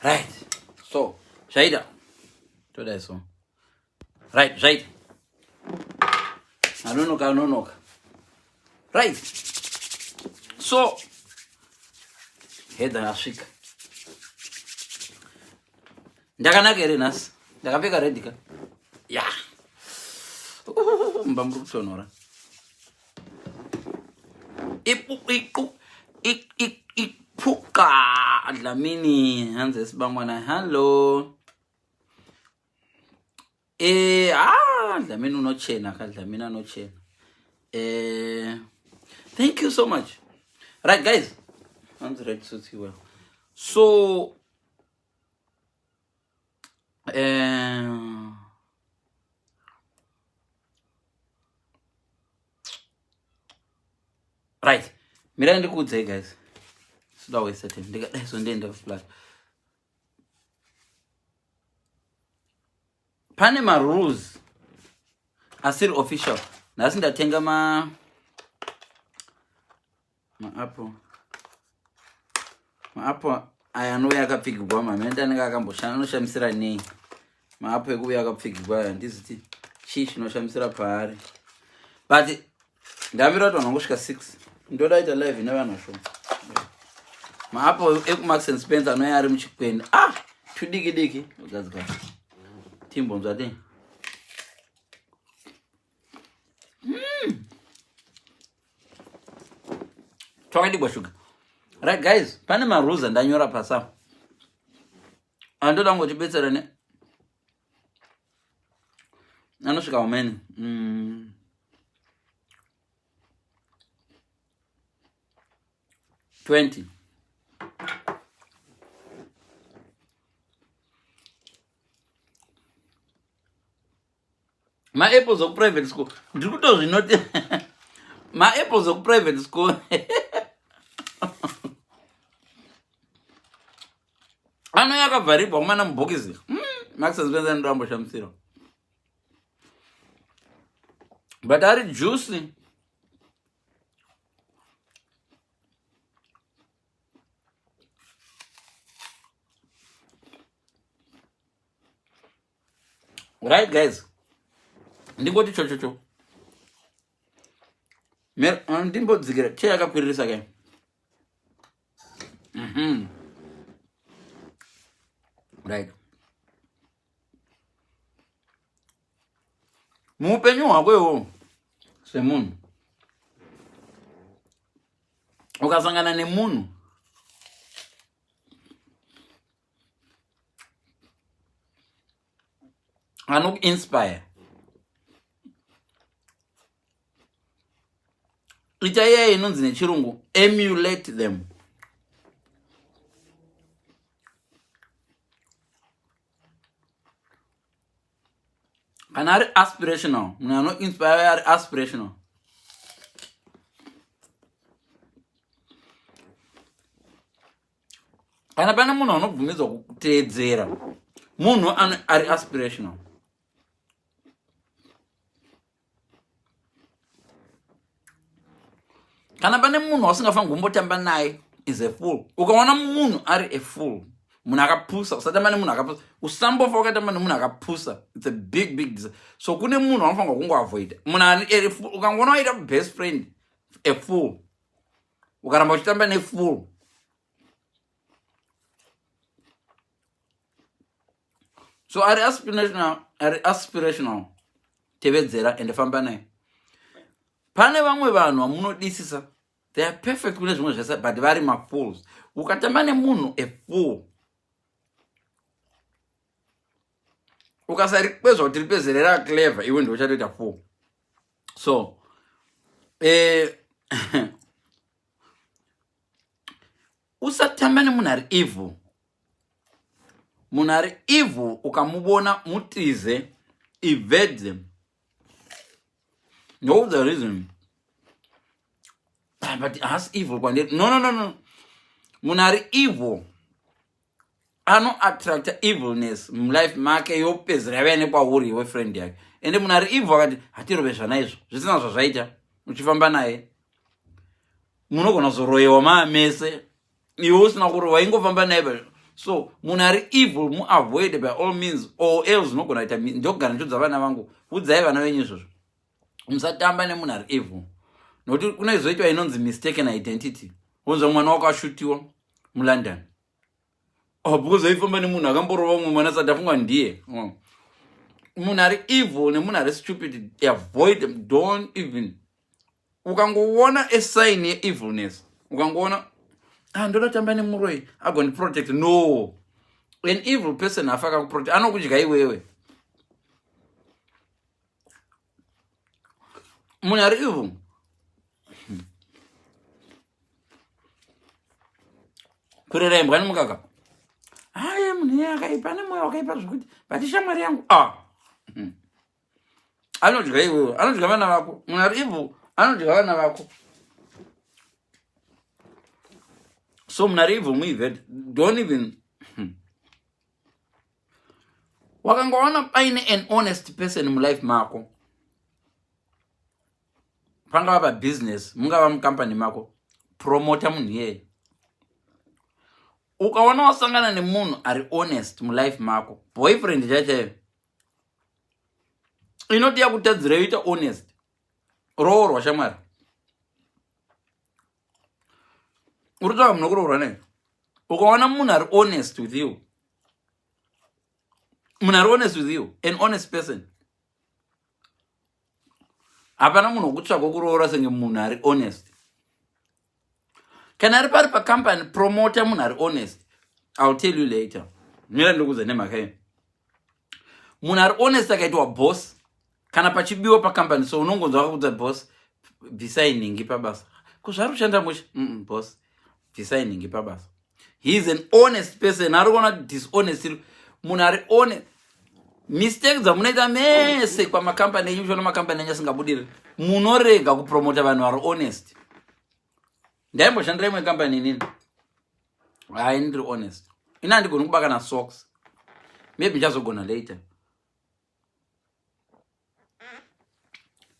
Right, so zvaita todai so. Right, zvaita anonoka anonoka. Right, so Heather asvika. Ndakanaka here nhasi? Ndakapfeka red ka? Ya. Mba muri kutonhora. Iphuka Dlamini hanzi esibangwana hello. Eh, ah, Dlamini unochena ka Dlamini anochena. Eh, thank you so much. Right guys. Hanzi red suits you well. So eh right mirai ndikuudzei guys suda waste time ndikadai so ndienda flat pane marules asiri official nhasi ndatenga ma maapo maapo aya anouya akapfigigwa mamende anenge akamboshanda anoshamisira nei maapo ekuuya akapfigigwa aya handiziti chii chinoshamisira paari but ndamira kuti vanhu vangosvika 6 ndoda ita live ine vanhu vashoma maapo ekumax and spencer anouya ari muchikwende ah tudiki diki ugadzikana timbonzwa ti Twakadigwa shuga. Right guys, pane marules andanyora pasa. Andoda kungotibetsera ne anosvika umene. 20. Maapples okuprivate school ndiri kutozvinoti maapples okuprivate school anouya akavharigwa kumana mubhokisi. Max and Spencer anoda amboshamisira but ari juicy. Right guys, ndingoti chochocho ndimbodzikira che yakakwiririsa kai. Right, muupenyu hwako iwowo semunhu ukasangana nemunhu anokuinspire, ita iyai inonzi nechirungu emulate them. Kana ari aspirational, munhu anoinspire ari aspirational, kana pane munhu anobvumidzwa kuteedzera, munhu ari aspirational. Kana pane munhu wasingafaniri kumbotamba naye is a fool. Ukaona munhu ari a fool, munhu akapusa, usatamba nemunhu akapusa. Usambofa wakatamba nemunhu akapusa. It's a big big so kune munhu anofanirwa kungoavoida munhu ari fool. Ukangoona waita best friend a fool, ukaramba uchitamba nefool, so ari aspirational, ari aspirational, tevedzera ende famba naye. Pane vamwe vanhu vamunodisisa, they are perfect kune zvimwe zvese but vari mafools. Ukatamba nemunhu a fool, ukasarikwezva kuti ripezerera clever, iwe ndiwe uchatoita fool. So usatamba nemunhu ari evil. Munhu ari evil ukamuvona, mutize, evade them. No the reason, ah, but haasi evil kwandiri. No, no, no, no, munhu ari evil anoattracta evilness mulife make, yopedzera yavaya nekwauri iwe friend yake. Ende munhu ari evil akati hatirove zvana izvo zvisina zvazvaita, uchifamba naye munogona kuzoroyewa maamese iwe usina kurowa, ingofamba naye. So munhu ari evil muavoid by all means, or else unogona kuita. Ndogara ndichiudza vana vangu, udzai vana venyu izvozvo, musatamba nemunhu ari evil, nokuti kunozoitwa inonzi mistaken identity. Wonzwa mwana wako ashutiwa muLondon. Oh, because aifamba nemunhu akamborova umwe mwana, sati afungwa ndiye. Oh. Munhu ari evil nemunhu ari stupid, avoid them. Don't even, ukangoona a sign yeevilness, ukangoona, ah, ndoda tamba nemuroi agondiprotect. No, an evil person hafa akakuprotect, anokudya iwewe. Munhu ari evil kurera imbwa nemukaka. Haye, munhu iye akaipa, ane mwoyo wakaipa zvekuti, but shamwari yangu. Ah, anodya iwewe, anodya vana vako. Munhu ari evil anodya vana vako. So munhu ari evil muived, don't even. Wakangoona paine an honest person mulife mako, pangava pabusiness, mungava mukampani mako, promota munhu iyeye. Ukaona wasangana nemunhu ari honest mulife mako, boyfriend chaichaiyo inoti yakutadzira yoita honest, roorwa shamwari. Uri tsvaka munhu wekuroorwa naye, ukaona munhu ari honest with you, munhu ari honest with you, an honest person, hapana munhu wekutsvaka wekuroora senge munhu ari honest. Kana ari pari pacompany, promota munhu ari honest. Ill tell you later, mira ndikuudza nemhaka iyi. Munhu ari honest akaitwa boss, kana pachibiwa pacompany, so unongonzwa akakuudza, "Boss, bvisai nhingi pabasa." Kuzvari kushanda mushe. Boss, bvisai nhingi pabasa. He is an honest person, ari kuona dishonest. Munhu ari honest, mistake dzamunoita mese kwamakampani enyu, muchiona makampani enyu asingabudiriri, munorega kupromota vanhu vari honest. Ndaimboshandira imwe kambani inini. Hai, ndiri honest, ini handigoni kuba kana socks. Maybe ndichazogona later.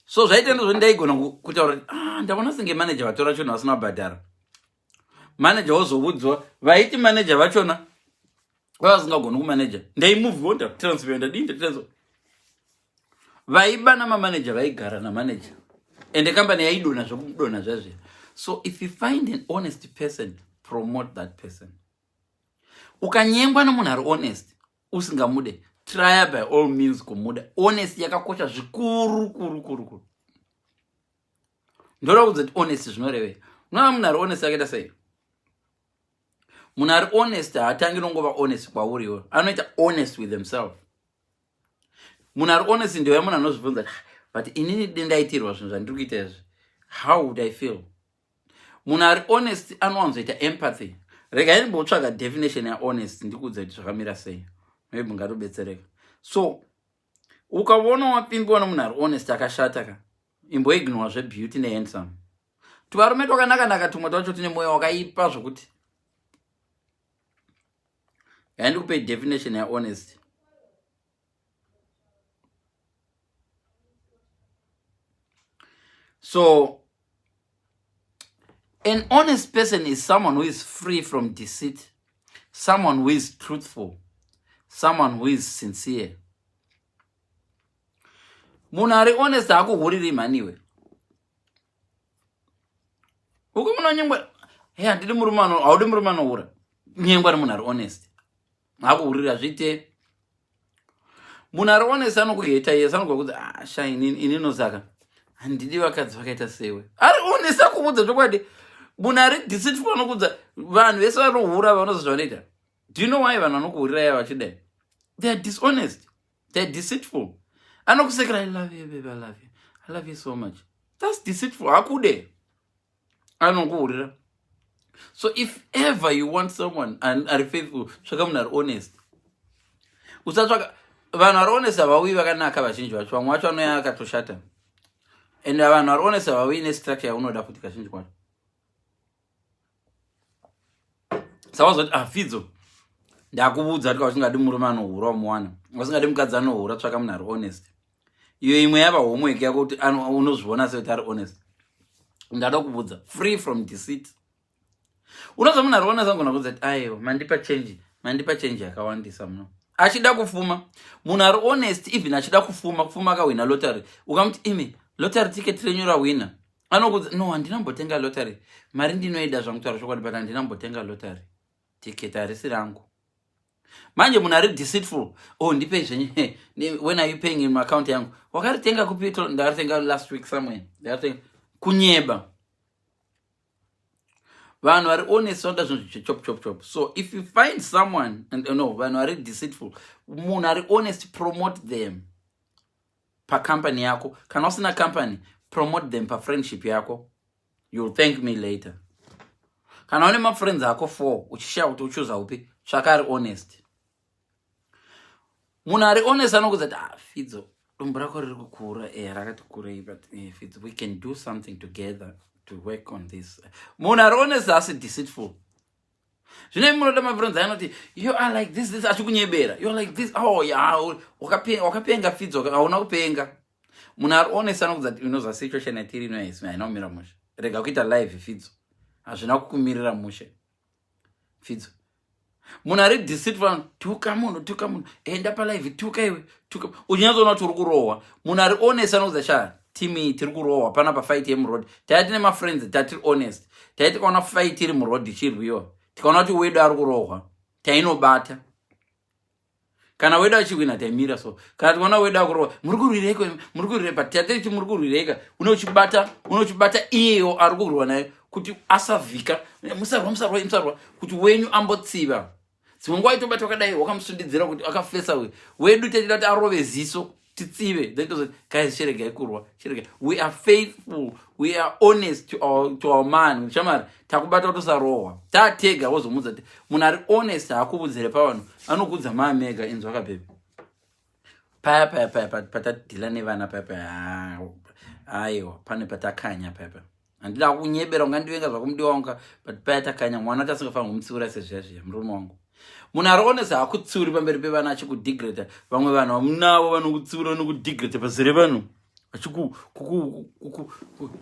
So zvaita ndizvo, ndaigona kutaura kuti, ah, ndaona senge manager vatora chinhu vasina kubhadhara. Manager wozoudzwa, vaiti manager vachona vavasingagoni kumanager. Ndaimuvhiwo, ndatransfer, ndadii, ndatransfer. Vaiba namamanager, vaigara namanager, ende kambani yaidonha zvekudonha zvazviya. So if you find an honest person, promote that person. Ukanyengwa nomunhu ari honest, usingamude, try by all means kumuda. Honest yakakosha zvikuru kuru kuru kuru. Ndoda kudza kuti honest zvinorevei. Unoona munhu ari honest akaita sei? Munhu ari honest haatangi nongova honest kwauri iwe, anoita honest with himself. Munhu ari honest ndewe munhu anozvibvunza, "Ah, but inini dendaitirwa zvinhu zvandiri kuita izvi, how would I feel?" Munhu ari honest anowanzoita empathy. Regai ndimbotsvaga definition yahonest, ndikuudza kuti zvakamira sei, maybe ungatobetsereka. So ukaona wapimbiwa nomunhu ari honest akashata ka, imboignora zvebeauty nehandsome. Tuvarume twakanaka-naka tumwe twacho tine mwoyo wakaipa zvokuti. Handikupei definition yahonest. So an honest person is someone who is free from deceit, someone who is truthful, someone who is sincere. Munhu ari honest haakuhuriri mhaniwe. Uko munonyengwa, he, handidi murume ano, haudi murume anohura, nyengwa nemunhu ari honest, hakuhurira zviite. Munhu ari honest anokuheta iye, anogwa kuti, "Ah, sha, inini saka handidi vakadzi vakaita sewe." Ari honest akuudza chokwadi. Munhu ari deceitful anokuudza, vanhu vese vanohura vanoza zvavanoita. Do you know why vanhu vanokuhurira iya vachidai? They are dishonest, they are deceitful. Anokusekera, "I love you, baby, I love you, I love you so much." That's deceitful, hakude, anokuhurira. So if ever you want someone and ari faithful, tsvaka munhu ari honest. Usatsvaka vanhu vari honest, havauyi vakanaka vazhinji vacho, vamwe vacho vanouya akatoshata. And vanhu vari honest havauyi nestructure yaunoda futi kazhinji kwacho. Saka wazoti, ah, Fidzo, ndakuudza kuti usingadi murume anohura wamuwana, usingadi mukadzi anohura, tsvaka munhu ari honest. Iyo imwe yava homework yako kuti unozviona sekuti ari honest. Ndada kuudza, free from deceit. Unoza munhu ari honest angona kudza kuti, "Aiwa, mandipa change." Mandipa change yakawandisa muno. Achida kufuma. Munhu ari honest even achida kufuma, kufuma akahwina lottery. Ukamuti imi lottery ticket renyu rahwina. Anokudza no handina mbotenga lottery. Mari ndinoida zvangu kutaura chokwadi but handina mbotenga lottery. Ticket harisi rangu. Manje munhu ari deceitful. Oh ndipei zvenyu. When are you paying in my account yangu? Wakaritenga kupi? Ndakaritenga last week somewhere. Ndakaritenga kunyeba. Vanhu vari honest vanoda zvinhu chop chop chop. So if you find someone and no vanhu vari deceitful, munhu ari honest, promote them pacompany yako. Kana usina company, promote them pafriendship yako. You'll thank me later. Kana une mafriends ako 4 uchishaya kuti uchuza upi, tsvaka ari honest. Munhu ari honest anokudza kuti ah, Fidzo, dumbu rako riri kukura, rakati kurei, but Fidzo, we can do something together to work on this. Munhu ari honest haasi deceitful. Zvino imi munoda mafriends anoti you are like this, this, achikunyebera. You are like this. Oh yeah, wakapenga Fidzo, hauna kupenga. Munhu ari honest anokudza kuti unozwa situation yatiri ino haisi haina kumira mushe. Rega kuita live Fidzo. Hazvina kukumirira mushe. Fidzo. Munhu ari deceitful, tuka munhu, tuka munhu, enda palive, tuka iwe, tuka. Uchinyatsoona kuti uri kurohwa. Munhu ari honest anokudza sha, team iyi tiri kurohwa pana pafight yemuroad. Taiya tine mafriends tatiri honest. Tai tikaona fight iri muroad ichirwiwa. Tikaona kuti wedu ari kurohwa, tainobata. Kana wedu achiwina taimira so. Kana tikaona wedu akurohwa, muri kurwireko, muri kurwire, but tatiri muri kurwireka, unochibata, unochibata iyeyo ari kurwa naye kuti asavhika. Musarwa, musarwa, musarwa, kuti wenyu ambotsiva. Dzimwe nguva aitobata wakadai wakamusundidzira kuti akafesa we. Wedu techida kuti arove ziso titsive. Then tozoti guys chiregai kurwa, chiregai. We are faithful, we are honest to our man. Shamari takubata kuti usarohwa. Tatega wozomudza kuti munhu ari honest haakuudzire pavanhu, anokudza maamega inzwa kabhebhi. Paya paya paya patadhila nevana paya paya, aiwa pane patakanya paya paya. Handida kunyebera ungandivenga zvako mudiwa wangu, but paya takanya mwana tasingafanira kumutsiura sezviya zviya murume wangu. Munhu ari honest haakutsiuri pamberi pevana achikudegrade. Vamwe vanhu vamunavo vanokutsiura, vanokudegrade pazere vanhu achiku kuku kuku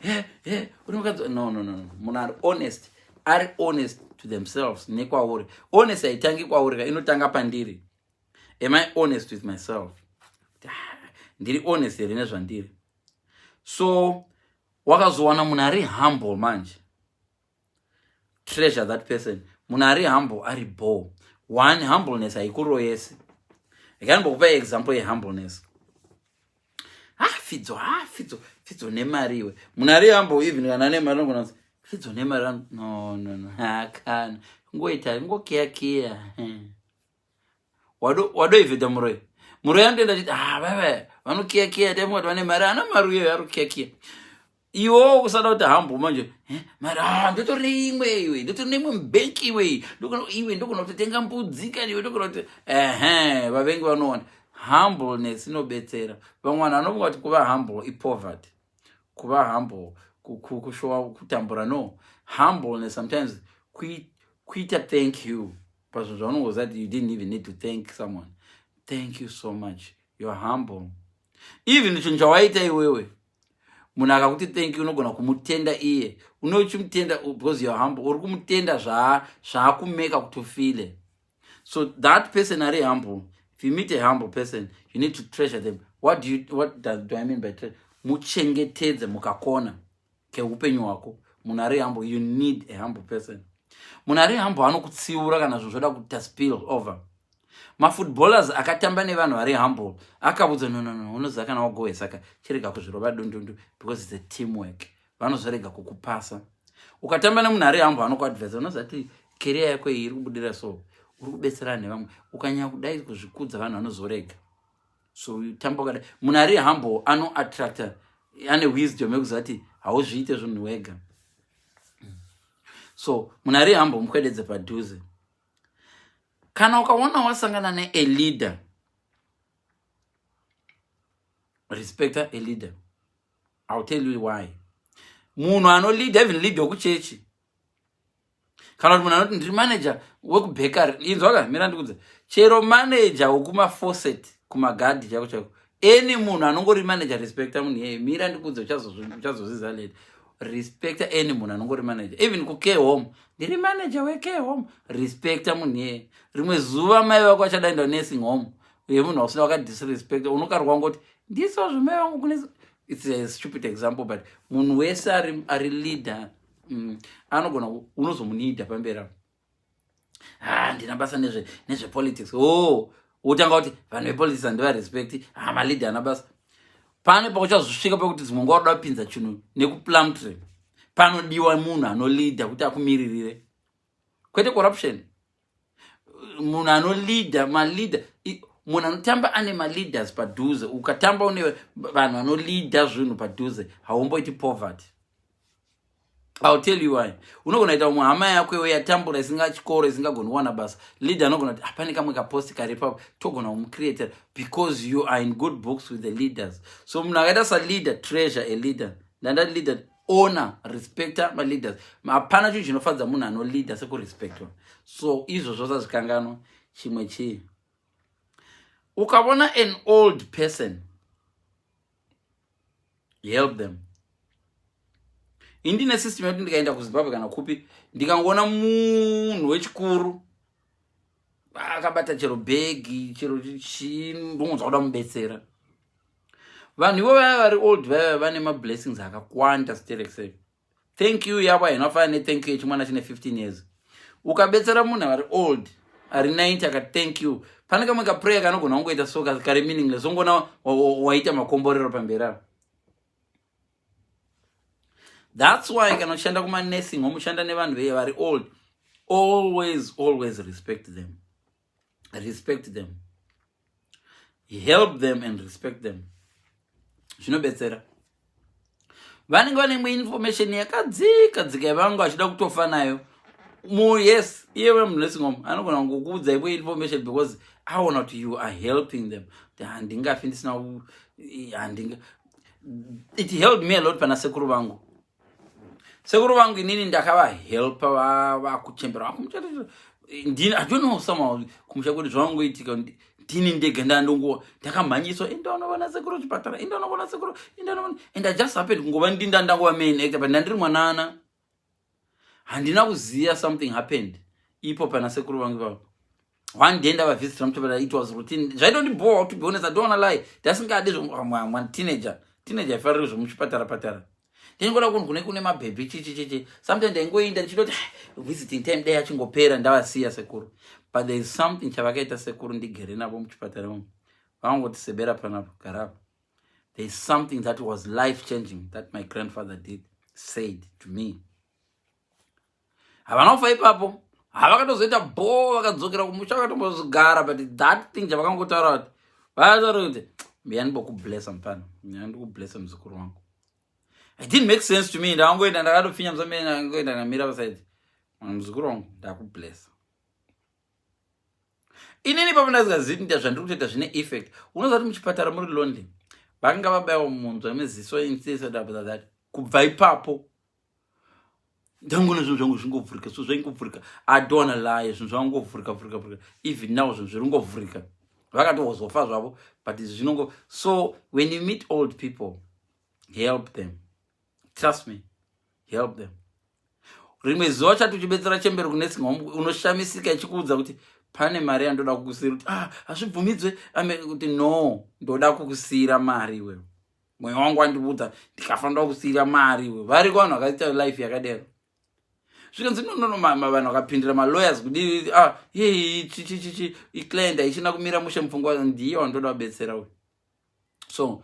he he uri mukadzi. No, no, no, no. Munhu ari honest ari honest to themselves nekwauri. Honest haitangi kwauri ka, inotanga pandiri. Am I honest with myself? Ndiri honest here nezvandiri? So wakazowana munhu ari humble manje, treasure that person. Munhu ari humble ari bo one humbleness haikuroyesi. Ndikanimbokupa example yehumbleness. Ah Fidzo, ah Fidzo, Fidzo nemari iwe. Munhu ari humble even kana ane mari anogona kuti Fidzo nemari. No, no, no, hakana ngoita ngokiyakiya wadoivhedha muroi. Muroi anotoenda achiti ah vava vanokiyakiya, taifunga kuti vane mari, ana mari uyeyo ari kukiyakiya. Iwo kusada kuti humble manje, mari ah ndotori imwe iwe, ndotori neimwe mubenki iwe, iwe ndogona kutotenga mbudzi kani iwe, ndogona kuti ehe vavengi vanoona. Humbleness inobetsera. Vamwe vanhu vanofunga kuti kuva humble ipoverty, kuva humble kushowa kutambura. No, humbleness sometimes kuita thank you pazvinhu zvaunongoziva kuti you didn't even need to thank someone. Thank you so much, you are humble. Even chinhu chawaita iwewe, munhu akakuti thank you, unogona kumutenda iye unochimutenda because you are humble. Uri kumutenda zvaakumeka kuti ufile. So that person ari humble, if you meet a humble person, you need to treasure them. What do I mean by treasure? Muchengetedze mukakona keupenyu hwako. Munhu ari humble, you need a humble person. Munhu ari humble anokutsiura kana zvinhu zvoda kuita spill over. Mafootballers akatamba nevanhu vari humble akaudza no, no, no, unoziva kana wagohwe saka chirega kuzvirova dundundu because it's a teamwork. Vanozorega kukupasa. Ukatamba nemunhu ari humble anokuadvisa, unoziva kuti career yako iyi iri kubudira, so uri kubetserana nevamwe. Ukanyanya kudai kuzvikudza, vanhu vanozorega. So tamba wakadai. Munhu ari humble anoattracta, ane wisdom yekuziva kuti hauzviite zvinhu wega. So munhu ari humble mukwededze padhuze. Kana ukaona wasangana nealeader, respecta a leader. I'll tell you why. Munhu anolead, even leader wekuchechi, kana kuti munhu anoti ndiri manager wekubakery, inzwaka, mira ndikudze. Chero manager wekumafaucet kumagadhi chaiko chaiko, any munhu anongori manager, respecta munhu iyeye. Mira ndikudze, uchazozviziva later. Respecta any munhu anongori manager, even kucare home. Ndiri manager wecare home. Respecta munhu iyeye. Rimwe zuva mai vako achadaenda nursing home yemunhu wasina wakadisrespecta, unokarwa ngoti ndisozvo mai vangu kune. It's a stupid example, but munhu wese ari leader, anogona unozomunida pamberi apo. Ha, ndina basa nezvepolitics. Oh, wotanga kuti vanhu vepolitics handivarespecti. Ha, maleader ana basa. Pane pakuchazosvika pekuti dzimwe nguva unoda kupinza chinhu nekuPlumtree, panodiwa munhu anoleada kuti akumiririre, kwete corruption. Munhu anoleada, maleader, munhu anotamba ane maleaders padhuze. Ukatamba une vanhu vanoleada zvinhu padhuze, haumboiti poverty. I'll tell you why. Unogona kuita umwe hama yako iwe yatambura, isinga chikoro, isingagoni kuwana basa. Leader anogona kuti hapane kamwe kapost kari papo, togona kumucreatera because you are in good books with the leaders. So munhu akaita saleader, treasure a leader. Ndanda leader, honor, respecta maleaders. Hapana chinhu chinofadza munhu anoleader sekurespectwa. So izvozvo sazvikanganwa. Chimwe chii? Ukaona an old person, help them. Indine system yekuti ndikaenda kuZimbabwe kana kupi, ndikangoona munhu wechikuru akabata chero bhegi, chero chii, ndongonzwa kuda mubetsera. Vanhu ivo vaya vari old vaya vane mablessings akakwanda sterek. Thank you yavo hainofanana nethank you yechimwana chine 15 years. Ukabetsera munhu ari old, ari 90, akati thank you, pane kamwe kaprayer kanogona kungoita so kari meaningless, ongona waita makomborero pamberi apo. That's why kana uchishanda kumanursing home, ushanda nevanhu veye vari old, always, always respect them, respect them, help them and respect them. Zvinobetsera. Vanenge vane imwe information yakadzika dzika yavanga vachida kutofa nayo. Yes, iye wemunursing home anogona kungokuudza imwe information because aona kuti you are helping them. Handingafi ndisina handinga. It helped me a lot pana sekuru vangu. Sekuru vangu inini ndakavahelpa vakuchembera. Ndini, I don't know, somehow kumusha kwedu zvavangoitika, ndini ndega ndandongo ndakamhanyiswa, indaonovona sekuru chipatara, indaonovona sekuru, indaonovona. And I just happened kungova ndinda ndangova main actor, but ndandiri mwanana, handina kuziva. Something happened ipo pana sekuru vangu ivavo. One day ndavavhizitira muchipatara. It was routine, zvaitondibhowa, to be honest, I don't wanna lie. Ndasingadi zvomwana, teenager, teenager aifariri zvomuchipatara patara. Ndingoda kunhu kune mabhebhi, chichichichi. Sometimes ndaingoinda ndichitoti ah, visiting time dai achingopera, ndavasiya sekuru. But there is something chavakaita sekuru ndigere navo muchipatara umu. Vangoti, "Sebera panapo, garapo." There is something that was life changing that my grandfather did, said to me. Havana kufa ipapo, havakatozoita bo, vakadzokera kumusha, vakatombozogara. But that thing chavakangotaura kuti, vataura kuti, "Mbiyandibokublessa mufana, ndikublessa muzukuru wangu." It didn't make sense to me. Ndakangoenda, ndakatopfinya musamene, ndakangoenda, ndamira pasaidi, "Muzukuru wangu, ndakublessa." Inini papo ndasingazivi kuti zvandiri kutoita zvine effect. Unoziva kuti muchipatara muri lonely. Vakanga vabayiwa munzwa meziso that. Kubva ipapo ndangona zvinhu zvangu zvingovhurika. So zvaingovhurika, I don't lie, zvinhu zvangovhurika vhurika vhurika. Even now zvinhu zviri ngovhurika. Vakatozofa zvavo, but zvinongo. So when you meet old people, help them. Trust me, help them. Rimwe zuva chati uchibetsera chemberi kunursing home, unoshamisika ichikuudza kuti pane mari yandoda kukusiyira, kuti ah, hazvibvumidzwe, kuti no, ndoda kukusiyira mari iwewe, mwoyo wangu wandiudza ndikafanira kusiyira mari iwe. Variko vanhu vakaita life yakadero. Zvikanzi nonono, vanhu vakapindira, malawyers kudi, ah, yei chichichichi, iclient haichina kumira mushe mupfungwa, ndiye wandoda kubetsera uyu. So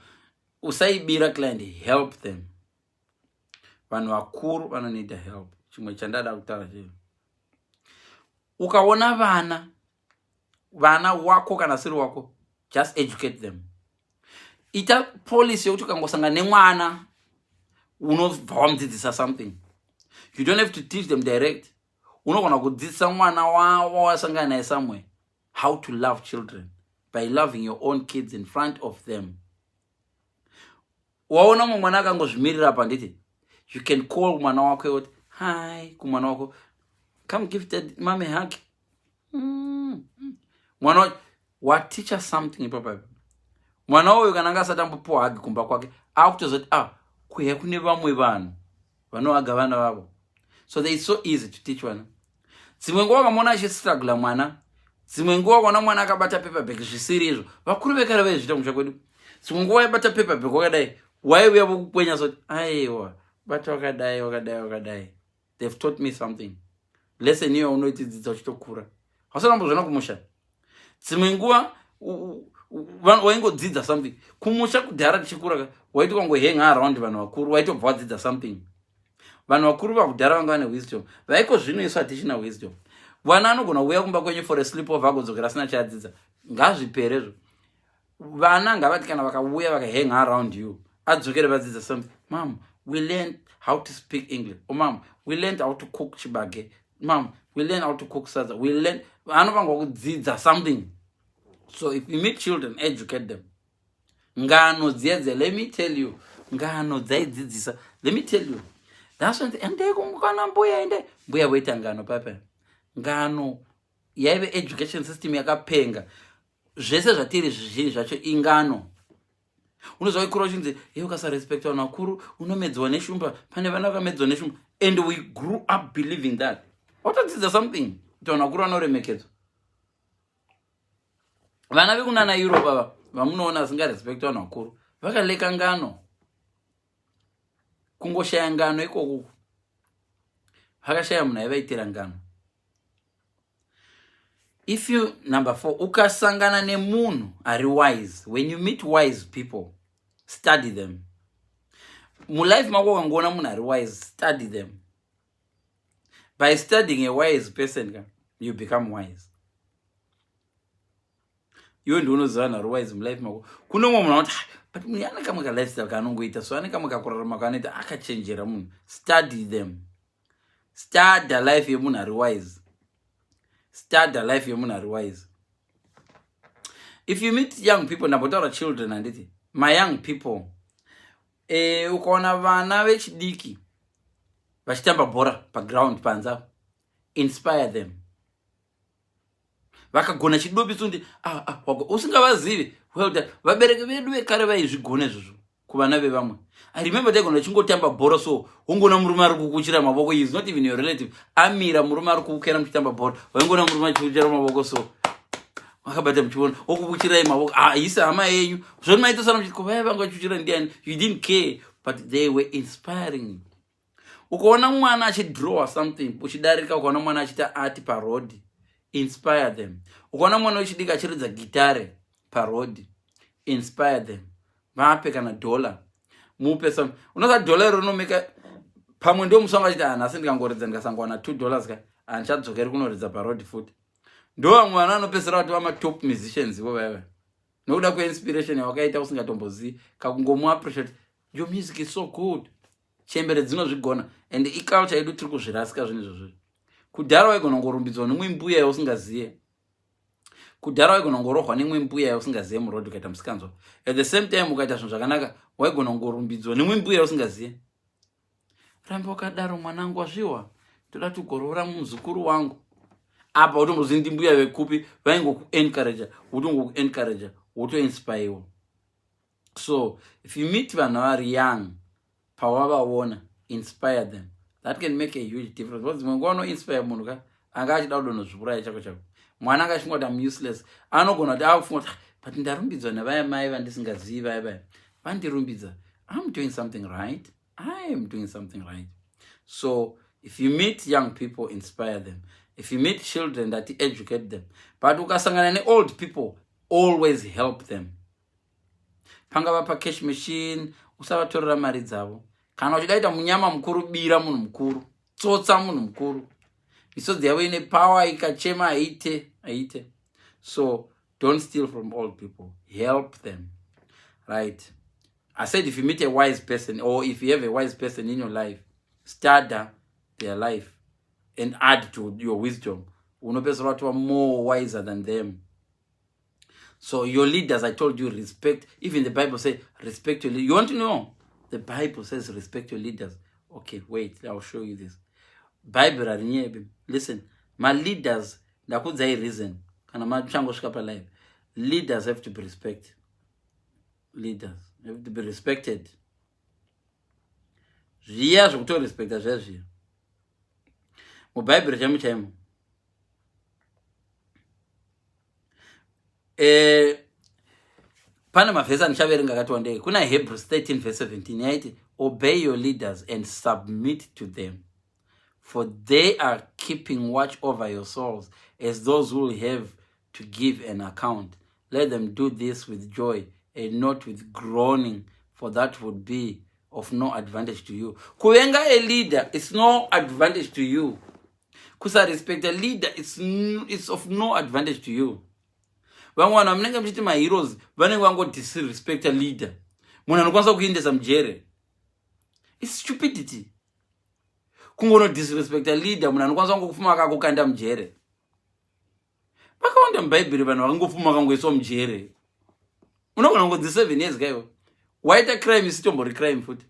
usaibira client, help them. Vanhu vakuru vanoneeda help. Chimwe chandada kutaura chii? Ukaona vana wako kana siri wako, just educate them. Ita policy yokuti ukangosangana nemwana, unobva wamudzidzisa something. You don't have to teach them direct. Unogona kudzidzisa mwana wawasangana naye somewhere how to love children by loving your own kids in front of them. Waona mumwe mwana akangozvimirira pa, nditi you can call mwana wako kuti hi kumwana wako, "Come give dad, mommy hug." Mwana wateacher something ipapapo. Mwana uyu kana anga asati ambopiwa hug kumba kwake, akutozoti, ah, kuya kune vamwe vanhu. Vanohaga vana vavo, so they so easy to teach vana. Dzimwe nguva vamona achistrugla mwana, dzimwe nguva kuona mwana akabata paper bag zvisiri izvo. Vakuru vekare vaizviita kumusha kwedu. Dzimwe nguva waibata paper bag wakadai, waiuya vokukwenya soti, "Aiwa, bata wakadai, wakadai, wakadai." They've taught me something. Lesson iyo unoitidzidza uchitokura, hausana kumusha. Dzimwe nguva waingodzidza something kumusha. Kudhara tichikura, waiti ukangohenga around vanhu vakuru, waitobva wadzidza something. Vanhu vakuru vakudhara vanga vane wisdom. Vaiko zvino isu hatichina wisdom. Vana anogona kuuya kumba kwenyu for a sleep over, agodzokera asina chaadzidza. Ngazviperezvo. Vana ngavati kana vakauya vakahenga around you, adzokere vadzidza something. "Mam, we learned how to speak English." "Oh, mam, we learned how to cook chibage. Mam, we learned how to cook sadza." We learn, vanofangwa kudzidza something. So if you meet children, educate them. Ngano dziedze, let me tell you, ngano dzaidzidzisa. Let me tell you, that's when endei kana mbuya, ende mbuya voita ngano papa. Ngano yaive education system yakapenga. Zvese zvatiri zvizhinji zvacho ingano. Unoziva ikura uchinzi, "Ye, ukasarespekta vanhu vakuru unomedzwa neshumba." Pane vana vakamedzwa neshumba, and we grew up believing that. Watodzidza something, kuti vanhu vakuru vanoremekedzwa. Vana vekunana Europe ava vamunoona vasingarespekti vanhu vakuru vakaleka ngano. Kungoshaya ngano ikoku, vakashaya munhu aivaitira ngano. If you, number four, ukasangana nemunhu ari wise, when you meet wise people, study them. Mulife mako ukangoona munhu ari wise, study them. By studying a wise person ka, you become wise. Iwe ndiunoziva vanhu ari wise mulife mako. Kune umwe munhu anoti, "Ah, but munhu ane kamwe kalifestyle kaanongoita, so ane kamwe kakurarama kaanoita, akachenjera munhu." Study them. Study life yemunhu ari wise. Study life yemunhu ari wise. If you meet young people, ndambotaura children, handiti? Mayoung people, ukaona vana vechidiki vachitamba bhora paground panze apo, inspire them. Vakagona chidobi sundi, ah, ah, usingavazivi, well done. Vabereki vedu vekare vaizvigona izvozvo kuvana vevamwe. I remember taigona chingotamba bhora, so wongoona murume ari kukuchira mavoko. Is not even your relative. Amira murume ari kukukera muchitamba bhora, waingoona murume achikuchira mavoko, so makabata muchiona okukuchirai mavoko. Ah, isi hama yenyu. Zvoni maitosana muchiti, "Ko vaya vanga vachiuchira ndiani?" You didn't care, but they were inspiring. Ukaona mwana achidrowa something uchidarika, ukaona mwana achiita art paroad, inspire them. Ukaona mwana wechidiki achiridza gitare paroad, inspire them. Vape kana dhola, mupe some. Unoza dhola iro rinomeka pamwe ndo musi wanga achiti, "Ah, nhasi ndikangoridza ndikasangowana $2 ka, handichadzokeri kunoridza paroad futi." Ndo vamwe vana vanopedzisira kuti vamatop musicians ivo vaiva nokuda kweinspiration yawakaita usingatombozivi. Kakungomuappreciate, "Your music is so good." Chembere dzinozvigona, and iculture yedu tiri kuzvirasika zvinhu izvozvo. Kudhara waigona kungorumbidzwa nemwe mbuya yausingaziye. Kudhara waigona kungorohwa nemwe mbuya yausingaziye muroad ukaita musikanzwa. At the same time, ukaita zvinhu zvakanaka, waigona kungorumbidzwa nemwe mbuya yausingaziye. "Ramba wakadaro, mwanangu, wazviwa, toda tugoroora muzukuru wangu." Apa utombozivi ndi mbuya vekupi, vaingokuencouraja, wotongokuencouraja, wotoinspirewa. So if you meet vanhu vari young, pawavaona, inspire them. That can make a huge difference, because dzimwe nguva unoinspire munhu ka anga achida kudonozviuraya chako chako. Mwana anga achifunga kuti, "Am useless," anogona kuti akufunga kuti, "Ah, but ndarumbidzwa navaya mai vandisingazivi, vaya vaya vandirumbidza. I'm doing something right. I am doing something right." So if you meet young people, inspire them. If you meet children, that educate them. But ukasangana neold people, always help them. Pangava pacash machine, usavatorera mari dzavo. Kana uchida ita munyama mukuru, bira munhu mukuru, tsotsa munhu mukuru. Misodzi yavo ine power, ikachema haite haite. So don't steal from old people, help them, right? I said if you meet a wise person or if you have a wise person in your life, study their life and add to your wisdom. Unopedzisira watova more wiser than them. So your leaders, I told you, respect. Even the Bible says respect your leaders. You want to know? The Bible says respect your leaders. Okay, wait, I'll show you this. Bible harinyebi. Listen, my leaders, ndakudzai reason kana machangosvika palive. Leaders have to be respected. Leaders have to be respected. Zviya zvekutorespecta zviya zviya mubhaibheri chaimo chaimo. Pane mavhesi andichaverenga akati wandei. Kuna Hebrews 13 verse 17 yaiti, "Obey your leaders and submit to them, for they are keeping watch over your souls as those who will have to give an account. Let them do this with joy and not with groaning, for that would be of no advantage to you." Kuvenga a leader is no advantage to you. Kusarespect a leader, it's of no advantage to you. Vamwe vanhu vamunenge muchiti maheroes vanenge vangodisrespecta leader, munhu anokwanisa kuendesa mujere. It's stupidity kungonodisrespecta leader, munhu anokwanisa kungokufuma akakukanda mujere. Vakawanda mubhaibheri vanhu vakangofuma vakangoiswa mujere. Unogona kungodzi 7 years kaiwo waita crime isitombori crime futi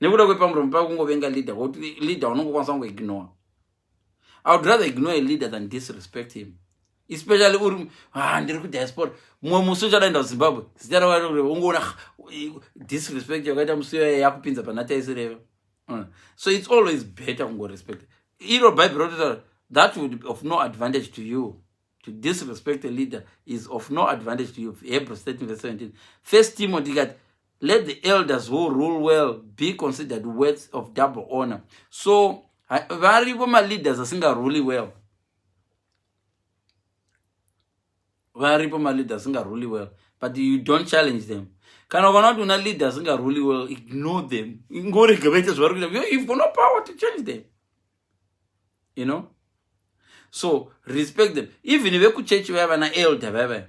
nekuda kwepamuromo pako, kungovenga leader, kuti leader unongokwanisa kungoignore. I would rather ignore a leader than disrespect him, especially uri, ah, ndiri kudiaspora. Mumwe musi uchadaenda kuZimbabwe, zita raungoona disrespect yakaita musi iyoyo yakupinza pana taisireva. So it's always better kungorespect. Iro Bhaibheri rototaura, "That would be of no advantage to you." To disrespect a leader is of no advantage to you. Hebrews 13 verse 17. First Timothy ikati, "Let the elders who rule well be considered worth of double honor." So varipo maleaders asingaruli well, varipo maleaders asingaruli well, but you don't challenge them. Kana ukaona kuti una leader asingaruli well, ignore them, ngorega vaite zvavari kuita. You've got no power to change them. So respect them. Even vekuchechi vaya, vana elder vaya vaya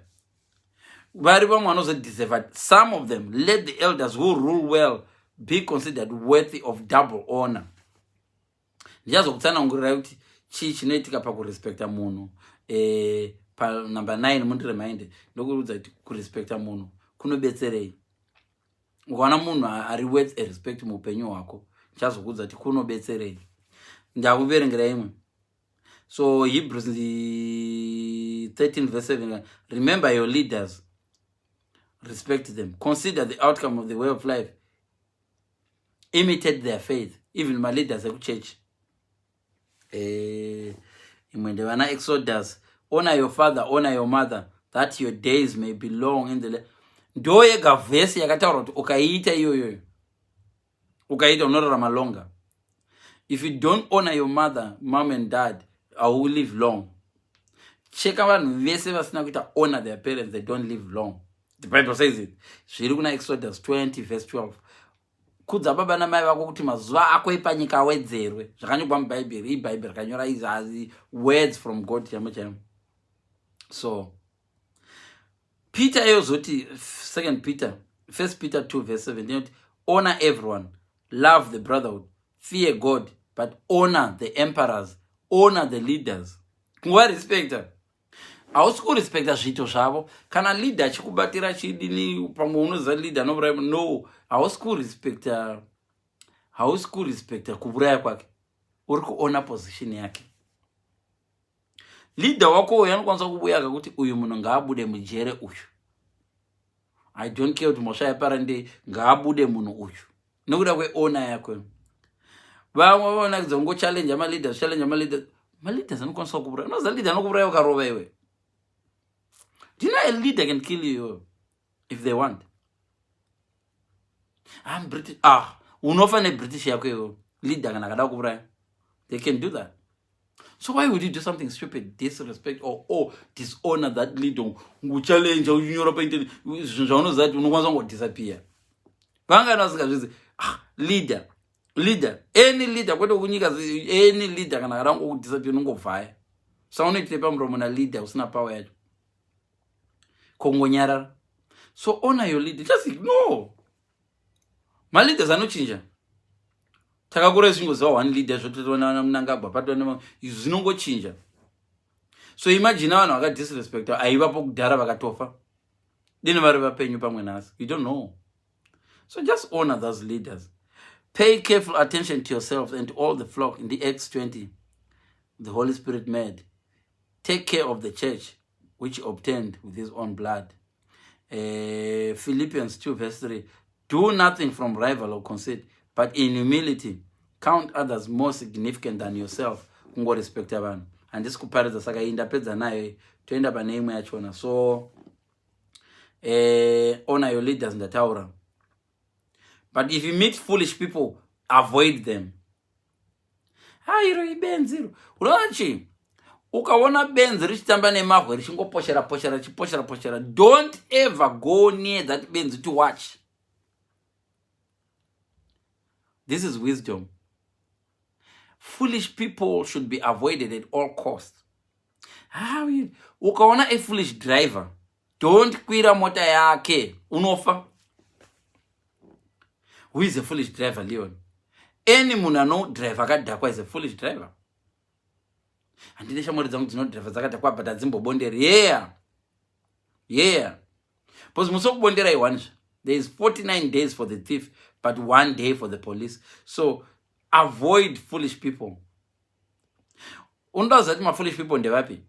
vari vamwe vanozodeserva. Some of them, "Let the elders who rule well be considered worthy of double honor." Ndichazokutsanangurirai kuti chii chinoitika pakurespecta munhu panumber 9. Mundireminde, ndokuudza kuti kurespecta munhu kunobetserei. Ukaona munhu ari worth a respect muupenyu hwako, ndichazokuudza kuti kunobetserei. Ndakuverengera imwe. So Hebrews 13 verse 7, "Remember your leaders, respect them. Consider the outcome of the way of life, imitate their faith." Even maleaders ekuchechi. Imwe ndevana Exodus, "Honor your father, honor your mother, that your days may be long in the." Ndo yega vhesi yakataura kuti ukaiita iyoyoyo, ukaita, unorarama longer. If you don't honor your mother, mom and dad, au live long. Cheka vanhu vese vasina kuita honor their parents, they don't live long. The Bible says it. Zviri kuna Exodus 20 verse 12, "Kudza baba namai vako kuti mazuva ako epanyika awedzerwe." Zvakanyorwa mubhaibheri. Ibhaibheri rakanyora izazi, words from God chaimo chaimo. So Peter eyozoti, Second Peter, First Peter 2 verse 7, inoti, "Honor everyone, love the brotherhood, fear God, but honor the emperors." Honor the leaders. Kungovarespecta, hausi kurespecta zviito zvavo. Kana leader achikubatira chidini, pamwe unoziva leader anouraya, no, hausi kurespecta, hausi kurespecta kuuraya kwake, uri kuona position yake. Leader wako uyu anokwanisa kubuya akakuti, "Uyu munhu ngaabude mujere uyu. I don't care kuti mhosva yapara ndei, ngaabude munhu uyu," nekuda kwehonour yako. Vamwe vaonakidza kungochallenge maleaders, challenge maleaders. Maleaders anokwanisa kuuraya. Unoziva leader anokuuraya ukarova iwe? Do you know a leader can kill you if they want? I'm British. Ah, unofa neBritish yako iwe. Leader kana akada kuuraya, they can do that. So why would you do something stupid, disrespect or dishonor that leader, nguchallenge, uchinyora painternet zvinhu zvaunoziva kuti unokwanisa kungodisappear? Vangani vasingazvizi? Ah, leader, leader, any leader, kwete kunyika, any leader kana akada kungokudisappear, unongovhaya. Sa unoitire pamuromo naleader usina power yacho, kongonyarara. So honor your leader. Just ignore. Maleaders anochinja. Takakura ichingoziva one leader, zvotoona Mnangagwa, patona izvi zvinongochinja. So imagine vanhu vakadisrespecta aivapo kudhara vakatofa, dini vari vapenyu pamwe nhasi? You don't know. So just honor those leaders. "Pay careful attention to yourselves and to all the flock," in the Acts 20, "the Holy Spirit made. Take care of the church which he obtained with his own blood." Philippians 2 verse 3, "Do nothing from rival or conceit, But in humility, count others more significant than yourself. Kungorespecta vanhu. Handisi kuparidza, saka iyi ndapedza nayo, toenda pane imwe yachona. So honor your leaders ndataura. But if you meet foolish people, avoid them. Ha, iro ibenzi iro. Unoona chii? Ukaona benzi richitamba nemahwe, richingoposhera poshera, richiposhera poshera, don't ever go near that benzi to watch. This is wisdom. Foolish people should be avoided at all costs. How you, ukaona a foolish driver, don't kwira mota yake, unofa. Who is a foolish driver, Leon? Any munhu anodrive akadhakwa is a foolish driver. Handine shamwari dzangu dzinodrive dzakadhakwa, but hadzimbobonderi. Yeah, because musi wekubondera ione zva. There is 49 days for the thief, but one day for the police. So avoid foolish people. Unoda kuziva kuti mafoolish people ndevapi?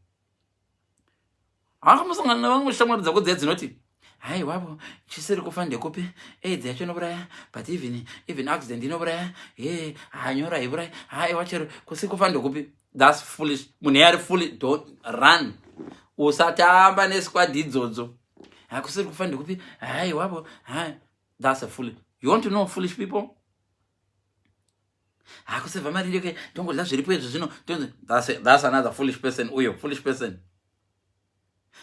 Hakamusangana nevamwe shamwari dzako dziya dzinoti, "Hai wavo, chisiri kufa ndekupi? Aids yacho inouraya, but even accident inouraya. He, hanyora haiuraya. Haiwa, chero kusiri kufa ndekupi?" That's foolish. Munhu yari foolish, don't run. Usatamba nesquad idzodzo. "Hakusiri kufa ndekupi? Hai wavo, hai." That's a foolish. You want to know foolish people? "Hakusevha mari ndeke, tongodya zviripo izvo zvino." That's another foolish person uyo, foolish person.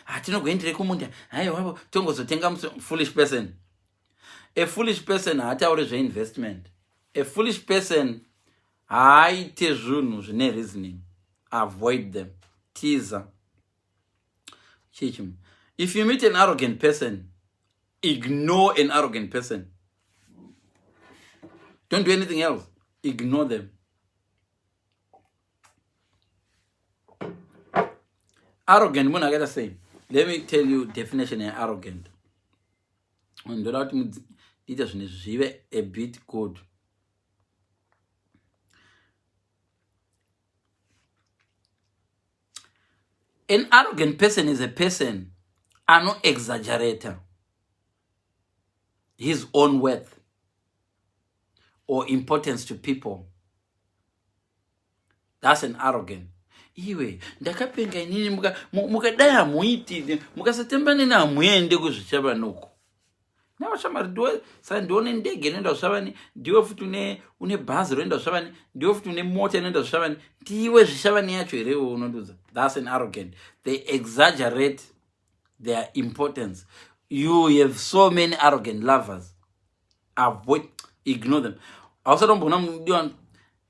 "Hatinogoendere kumunda, hai wavo, tongozotenga." Foolish person. A foolish person haatauri zveinvestment. A foolish person haaite zvinhu zvine reasoning. Avoid them, tiza. Chichi, if you meet an arrogant person, ignore an arrogant person. Don't do anything else, ignore them. Arrogant munhu akaita sei? Let me tell you definition yearrogant. Ndoda kuti ndiite zvinhu zvive a bit good. An arrogant person is a person anoexaggerata his own worth or importance to people. That's an arrogant. Iwe, ndakapenga inini, mukadai hamuiti, mukasatamba neni hamuende kuzvichavanoko navashamari. Ndiwe saka ndione ndege inoenda zvishavani, ndiwe futi une bhazi roenda zvishavani, ndiwe futi une mota inoenda zvishavani, ndiwe zvishavani yacho here iwe unondiudza? That's an arrogant. They exaggerate their importance. You have so many arrogant lovers. Avoid, ignore them. Hausati wamboona mudiwa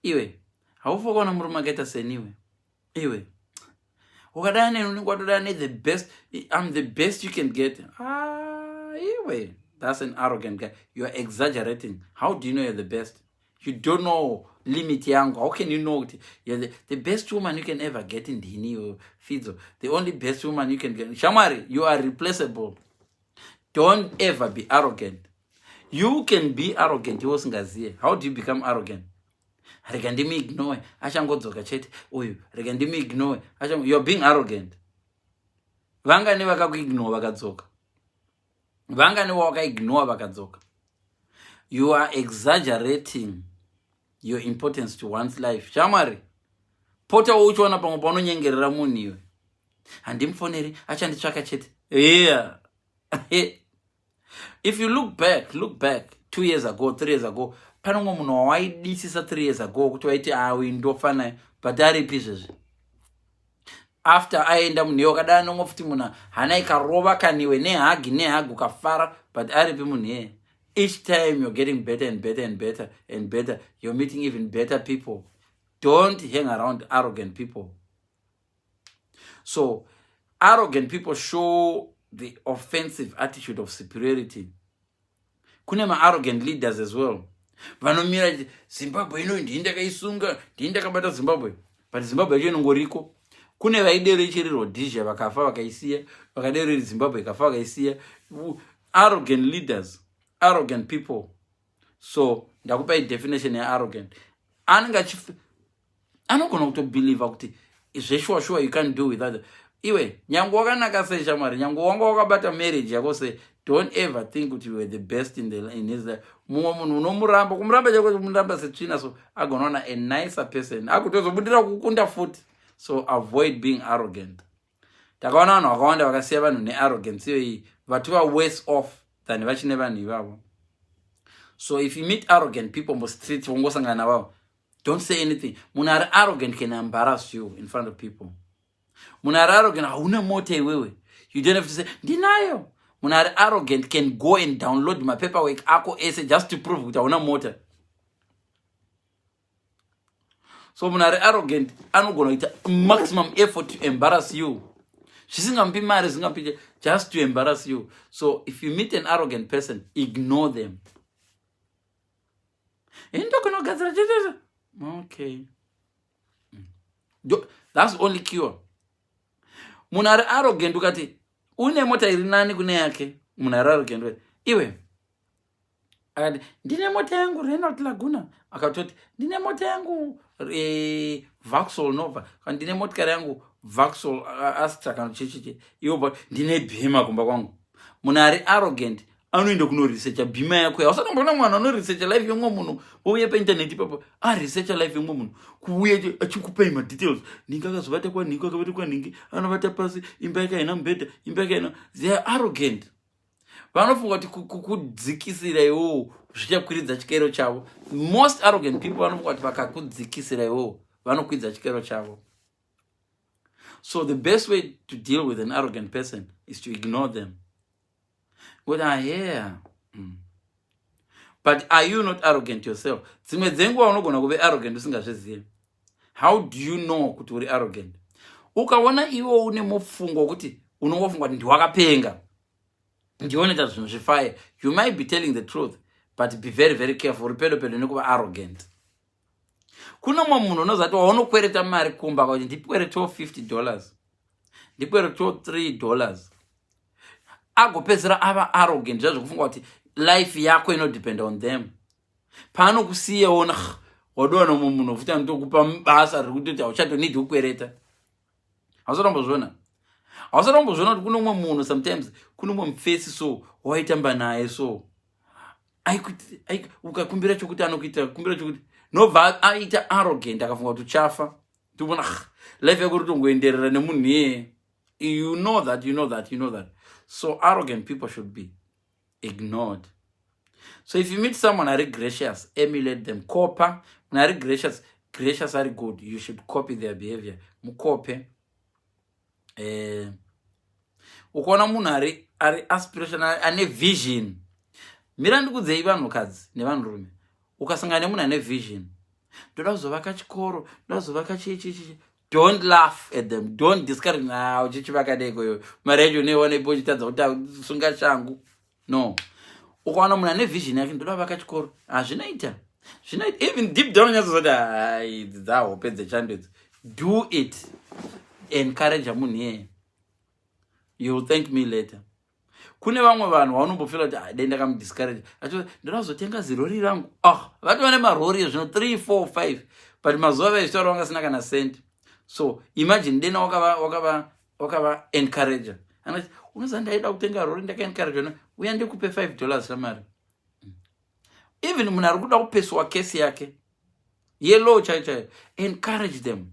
iwe, haufa kuona murume akaita seniwe iwe. Ukadana neni unenge watodana nethe best. I'm the best you can get. Ah, iwe, that's an arrogant guy. You are exaggerating. How do you know you're the best? You don't know limit yangu. How can you know kuti you're the best woman you can ever get? Ndini iwe Fidzo, the only best woman you can get. Shamwari, you are replaceable. Don't ever be arrogant. You can be arrogant iwe usingaziye. How do you become arrogant? "Rega ndimuignore, achangodzoka chete uyu. Rega ndimuignore." You're being arrogant. Vangani vakakuignore vakadzoka? Vangani wawakaignore vakadzoka? You are exaggerating your importance to one's life. Shamwari, potawo uchiona pamwe paunonyengerera munhu iwe. "Handimufoneri, achanditsvaka chete." Yeah, if you look back, look back 2 years ago, 3 years ago, pane umwe munhu wawaidisisa 3 years ago kuti waiti, "Awi, ndofa." But aripi izvezvi? After aenda munhu iye, wakadana nomwe futi munhu, hana ikarova kaniwe nehug nehug, ukafara, but aripi munhu iyeye? Each time you're getting better and better and better and better. You're meeting even better people. Don't hang around arrogant people. So arrogant people show the offensive attitude of superiority. Kune maarrogant leaders as well, vanomira, "Zimbabwe ino ndii ndakaisunga, ndii ndakabata Zimbabwe," but Zimbabwe yacho inongoriko. Kune vaidero ichiri Rhodesia, vakafa vakaisiya, vakadero iri Zimbabwe ikafa vakaisiya. Arrogant leaders, arrogant people. So ndakupai definition yearrogant. Anenge anogona kutobelieva kuti zveshuwa shuwa you can't do without. Iwe nyange wakanaka sei, shamwari, nyange wanga wakabata marriage yako sei, don't ever think kuti you were the best in his life. Mumwe munhu unomuramba, kumuramba chako kumuramba setsvina, so agonoona a nicer person akutozobudira kukunda futi. So avoid being arrogant. Takaona vanhu vakawanda vakasiya vanhu nearrogance iyoyi, vatova worse off than vachine vanhu ivavo. So if you meet arrogant people mustreet, wongosangana navavo, don't say anything. Munhu ari arrogant can embarrass you in front of people. Munhu ari arrogant, hauna mota iwewe, you don't have to say ndinayo. Munhu ari arrogant can go and download mapaperwork ako ese just to prove kuti hauna mota. So munhu ari arrogant anogona kuita maximum effort to embarrass you, zvisingamupi mari, zvisingamupi, just to embarrass you. So if you meet an arrogant person, ignore them. Indogona kugadzira chete. Okay, that's the only cure. Munhu ari arrogant, ukati une mota iri nani kune yake, munhu ari arrogant iwe akati ndine mota yangu Renault Laguna, akatoti ndine mota yangu Vauxhall Nova, kana ndine motikari yangu Vauxhall Astra, kana chichichi, iwo but ndine Beamer kumba kwangu. Munhu ari arrogant anoenda kunoresearcha Beamer yako. Hausatomboona mwana anoresearcha life yomwe munhu, ouya painternet ipapo aresearcha life yomwe munhu, kuuya achikupai madetails, nhingi akazovata kwanhingi, akavata kwanhingi, anovata pasi, imba yake haina mubhedha, imba yake haina. They are arrogant. Vanofunga kuti kukudzikisira iwowo zvichakwiridza chikero chavo. Most arrogant people vanofunga kuti vakakudzikisira iwowo vanokwidza chikero chavo. So the best way to deal with an arrogant person is to ignore them. Kuti, ah, yeah. But are you not arrogant yourself? Dzimwe dzenguva unogona kuve arrogant usingazvizivi. How do you know kuti uri arrogant? Ukaona iwe une mufungo wekuti unongofunga kuti ndiwakapenga, ndionoita zvinhu zvifaye, you might be telling the truth, but be very, very careful. Uri pedo pedo nekuva arrogant. Kuno mumwe munhu unozati waunokwereta mari kumba kuti ndikweretewo $50, ndikweretewo $3, agopedzisira ava arrogant, zvazvokufunga kuti life yako inodepend on them. Paanokusiya, ona wadowana mumwe munhu futi anotokupa basa riri kutoti hauchatonidi kukwereta. Hausatombozviona, hausatombozviona kuti kuno mumwe munhu, sometimes kuno mumwe mufesi, so waitamba naye, so ukakumbira chokuti anokuita kumbira chokuti nobva aita arrogant, akafunga kuti uchafa. Tikuona life yako ritongoenderera nemunhu iyeye. You know that, you know that, you know that. So arrogant people should be ignored. So if you meet someone ari gracious, emulate them. Kopa munhu ari gracious. Gracious, ari good, you should copy their behavior. Mukope. Ukaona munhu ari aspirational, ane vision, mira ndikudzei, vanhukadzi nevanhurume, ukasangana nemunhu ane vision, ndoda kuzovaka chikoro, ndoda kuzovaka chichichichi, don't laugh at them, don't discourage. Na uchichivaka deko iyoyo, mari yacho unoiona ipo uchitadza kuti sunga shangu. No, ukaona munhu ane vision yake, ndoda kuvaka chikoro, hazvinoita, zvinoita, even deep down unyatsozoti hai, idzi dzahope dzechando idzi. Do it. Encourage munhu iyeye, you will thank me later. Kune vamwe vanhu vaunombofila kuti, ah, dai ndakamudiscourage, achi ndoda kuzotenga zirori rangu. Ah, vatova nemarori zvino 3 4 5, but mazuva vaizvitaura vangasina kana cent. So imagine dena wakava encourager, anoti unoziva ndaida kutenga rori, ndakaencourage, uya ndikupe $5 ramari. Even munhu ari kuda kupeswa kesi yake yelaw chaiyo chaiyo, encourage them.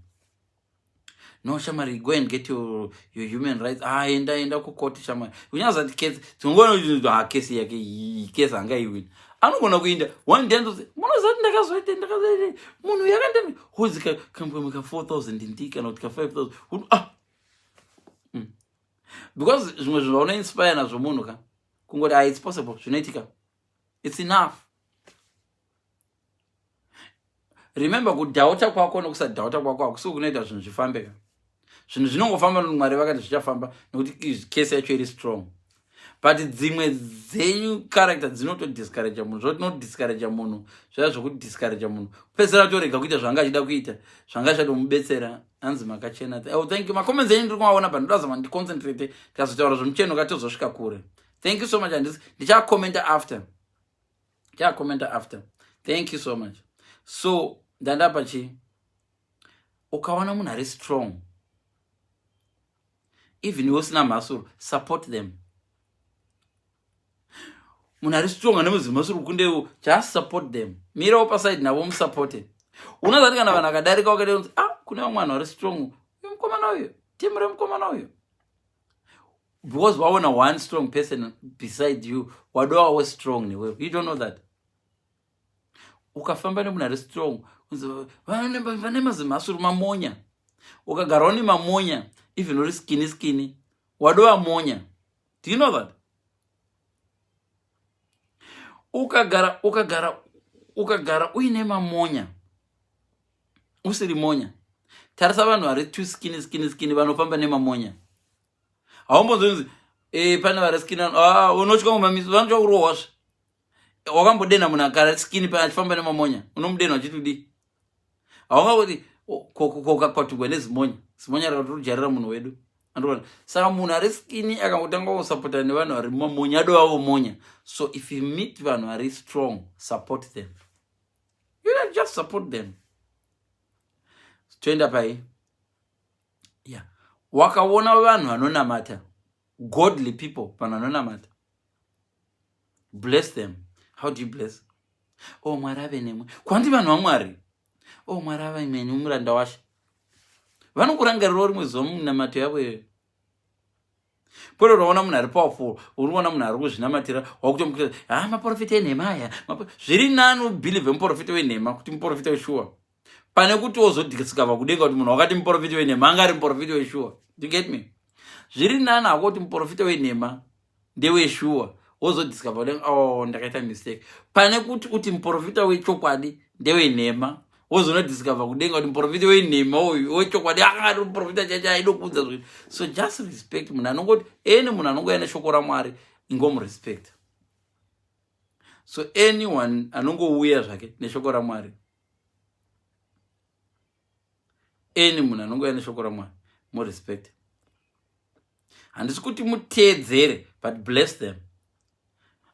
No, shamari, go and get your human rights. Ah, enda, enda kukoti, shamari. Unyaza kuti kesi dzingona, ha, kesi yake iyi kesi hangaiwini, anogona kuinda one day andozi, munoziva kuti ndakazoita, ndakazoita, munhu yakandani hozi kambwe ka 4000 ndi kana kuti ka 5000. Ah, Because zvimwe zvinhu vaunoinspire nazvo munhu ka kungoti, ah, it's possible, zvinoitika, it's enough. Remember, kudhauta kwako nokusadhauta kwako hakusi kunoita zvinhu zvifambe ka. Zvinhu zvinongofamba nokuti Mwari vakati zvichafamba, nekuti kesi yacho iri strong. But dzimwe dzenyu character dzinotodiscourage munhu, zvotinodiscourage munhu, zvaya zvokudiscourage munhu, kupedzisira torega kuita zvanga achida kuita, zvanga achatomubetsera. Hanzi makachena. Oh, thank you. Macomments enyu ndiri kumaona, but ndoda zama ndiconcentrate. Tikazotaura zvomucheno katozosvika kure. Thank you so much. Handisi ndichakomenta after, ndichakomenta after. Thank you so much. So ndandapa chii? Ukaona munhu ari strong, Even iwe usina mhasuru, support them. Munhu ari strong ane muzimhasuru kundewo, just support them. Mirawo paside navo, musapote. Unozati kana vanhu akadarika wakaita kunzi, ah, kune vamwe vanhu vari strong, uyu mukomana uyu, timu remukomana uyu, because waona one strong person beside you, wadowawo strong newewe. You don't know that ukafamba nemunhu ari strong, vane mazimhasuru, mamonya. Ukagarawo nemamonya, even uri skinny skinny, wadova monya. Do you know that ukagara uine mamonya, usiri monya? Tarisa vanhu vari too skinny skinny skinny vanofamba nemamonya. Haumbonzonzi pane vari skinny. Ah, unotya kumamisa, vanotya kurohwazve. Wakambodena munhu akara skinny pa achifamba nemamonya? Unomudena uchiti kudii? Haungakuti kokakwaturwa nezimonya, zimonya rakatojarira munhu wedu. Andiona. Saka munhu ari skinny akangotanga kusapota nevanhu vari mamonya, adovavo monya. So if you meet vanhu vari strong, support them. You don't just support them. Toenda pai? Yeah, wakaona vanhu vanonamata, godly people, vanhu vanonamata, bless them. How do you bless? Oh, Mwari ave nemwe. Kwandi vanhu vaMwari. Oh, Mwari ave meni, muranda washe. Vanokurangarirawo rimwe zuva muminamato yavo iyoyo. Kwete uraona munhu ari powerful, uri kuona munhu ari kuzvinamatira, wakutomukuta, ha, maprofita enhema aya. Zviri nani ubhilivhe muprofita wenhema kuti muprofita weshuwa, pane kuti wozodiscover kudenga kuti munhu wakati muprofita wenhema anga ari muprofita weshuwa. You get me? Zviri nani hako kuti muprofita wenhema ndeweshuwa, wozodiscover kudenga, oh, ndakaita mistake, pane kuti uti muprofita wechokwadi ndewenhema, wozonodiscover kudenga kuti muprofita wenhema uyu wechokwadi akanga ari muprofita chacho aidokuudza zvinhu. So just respect munhu anongoti, any munhu anongouya neshoko raMwari, ingomurespect. So anyone anongouya zvake neshoko raMwari, any munhu anongouya neshoko raMwari, murespect. Handisi kuti muteedzere, but bless them.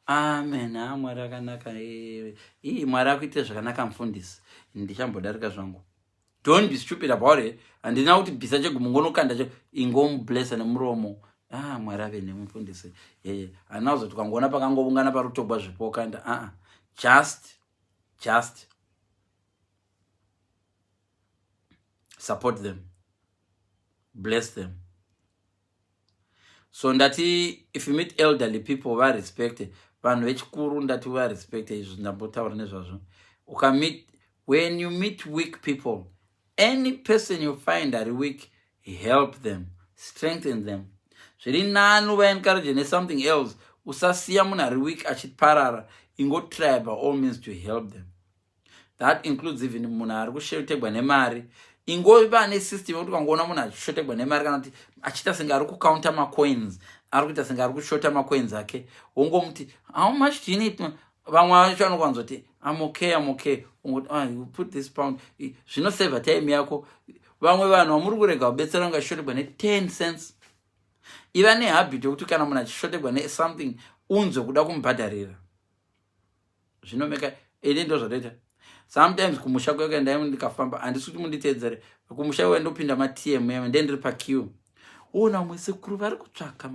Amen. Ha, Mwari akanaka. Ii, Mwari akuite zvakanaka, mufundisi. Ndichambodarika zvangu. Don't be stupid about it. Handina kuti bvisa chegumo ngonokanda che, ingomublessa nemuromo. Ah, Mwari ave nemufundisi. Yeye handina kuzoti ukangoona pakangoungana pari kutogwa zvipo kanda. Aa, just support them, bless them. So ndati if you meet elderly people, varespect. Vanhu vechikuru, ndati varespect. Izvo ndambotaura nezvazvo. Ukameet, when you meet weak people, any person you find ari weak, help them, strengthen them. Zviri nani uvaencourage nesomething else. Usasiya munhu ari weak achiparara. Ingotry by all means to help them. That includes even munhu ari kushotegwa nemari. Ingova nesystem yekuti ukangoona munhu achishotegwa nemari, kana kuti achiita senge ari kucounta macoins, ari kuita senge ari kushota macoins ake, wongomuti, "How much do you need?" Vamwe vacho vanokwanzoti, "I'm okay, I'm okay." Ungoti, "Ah, you put this pound." Zvinosevha time yako. Vamwe vanhu vamuri kurega kubetsera vangashotegwa ne10 cents. Iva nehabit yekuti kana munhu achishotegwa nesomething, unzwe kuda kumubhadharira. Zvinomeka ini ndo zvatoita sometimes kumusha kweke. Ndai ndikafamba, handisi kuti munditeedzere, kumusha iwe ndopinda matm yame, nde ndiri paqueue, ona umwe sekuru vari kutsvaka,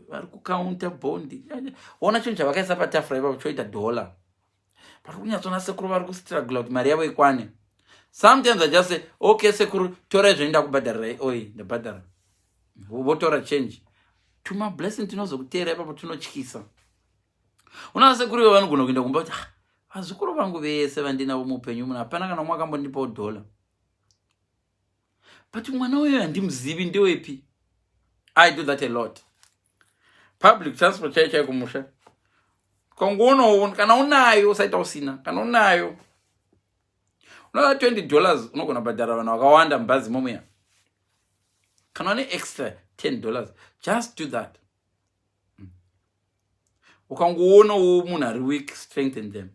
vari kukaunta bhondi. Ona chinhu chavakaisa patafura ipapo choita dhola, vari kunyatsoona sekuru vari kustrugla kuti mari yavo ikwane. Sometimes I just say, "Okay sekuru, torai zvenyu, ndakubhadharirai." Oi, ndabhadhara, votora change. Tuma blessing tinozokuteera ipapo tunotyisa. Unoona sekuru ivo vanogona kuenda kumba kuti, "Ah, vazukuru vangu vese vandinavo muupenyu muno, hapana kana umwe akambondipawo dhola, but mwana uyo handimuzivi, ndewepi?" I do that a lot. Public transport chai chai kumusha, kangoonawo kana unayo, usaita usina. Kana unayo, unoda $20, unogona kubhadhara vanhu vakawanda mubhazi momuya. Kana une extra $10, just do that. Ukangoonawo munhu ari weak, strengthen them.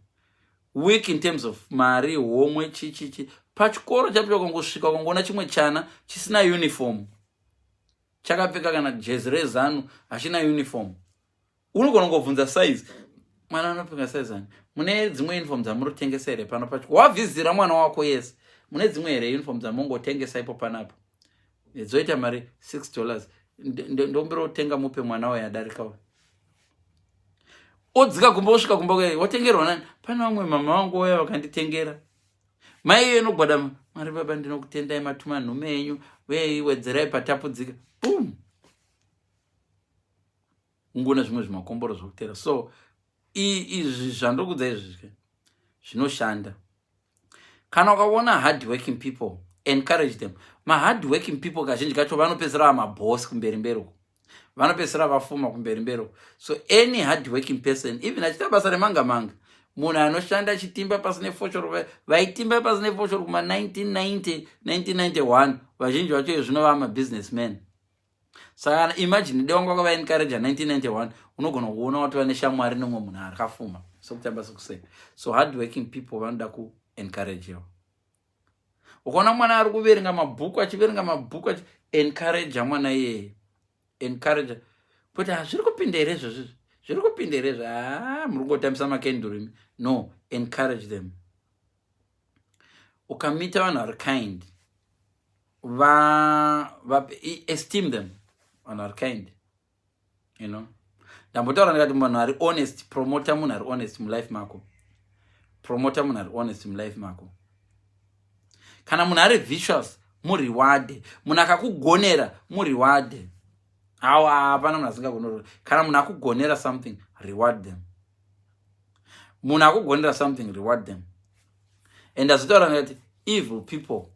Weak in terms of mari, homwe, chichichi. Pachikoro chapo, ukangosvika ukangoona chimwe chana chisina uniform, chakapfeka kana jezi reZANU, hachina uniform, unogona kungobvunza size. "Mwana anopfeka size ani? Mune dzimwe uniform dzamurotengesa here pano pachikoro?" Wabvizira mwana wako, yes, mune dzimwe here uniform dzamungotengesa ipo panapa? Dzoita mari $6. Ndombera kutenga mupe mwana wayo adarika uyo. Odzika kumba, osvika kumba kuya, watengerwa nani? Pane vamwe mama vangu waya vakanditengera. Mai iyo inogwadama, "Mwari baba, ndinokutendai, matuma nhume yenyu, wedzerai patapudzika." Boom, ungoona zvimwe zvimakomboro zvokutera. So izvi zvandokudza izvi zvinoshanda. Kana ukaona hard working people, encourage them. Mahard working people kazhinji kacho vanopedzisira vamabhosi kumberi mberi uko, vanopedzisira vafuma kumberi mberi uko. So any hard working person, even achiita basa remanga manga, munhu anoshanda achitimba pasi nefoshoro, vaitimba pasi nefoshoro kuma1990, 1991, vazhinji vacho zvino vamabusinessmen. Saka imagine de wangu wakavaencouragea 1991, unogona kuona watova neshamwari nemumwe munhu akafuma, sokutamba sokuseka. So hard working people vanoda kuencouragewa. Ukaona mwana ari kuverenga mabhuku, achiverenga mabhuku, achiencouragea mwana iyeye, encourage kuti, "Hazviri kupinda here izvozvizvi? Zviri kupinda here izvo? Ha, muri kungotambisa makenduru imi." No, encourage them. Ukamita vanhu vari kind, va esteem them. Vanhu vari kind. Ndambotaura ndikati munhu ari honest, promota munhu ari honest mulife mako. Promota munhu ari honest mulife mako. Kana munhu ari vicious, mureward. Munhu akakugonera, mureward. Awa, hapana munhu asingagoneri. Kana munhu akugonera something, reward them. Munhu akugonera something, reward them. And azotaura ndikati evil people,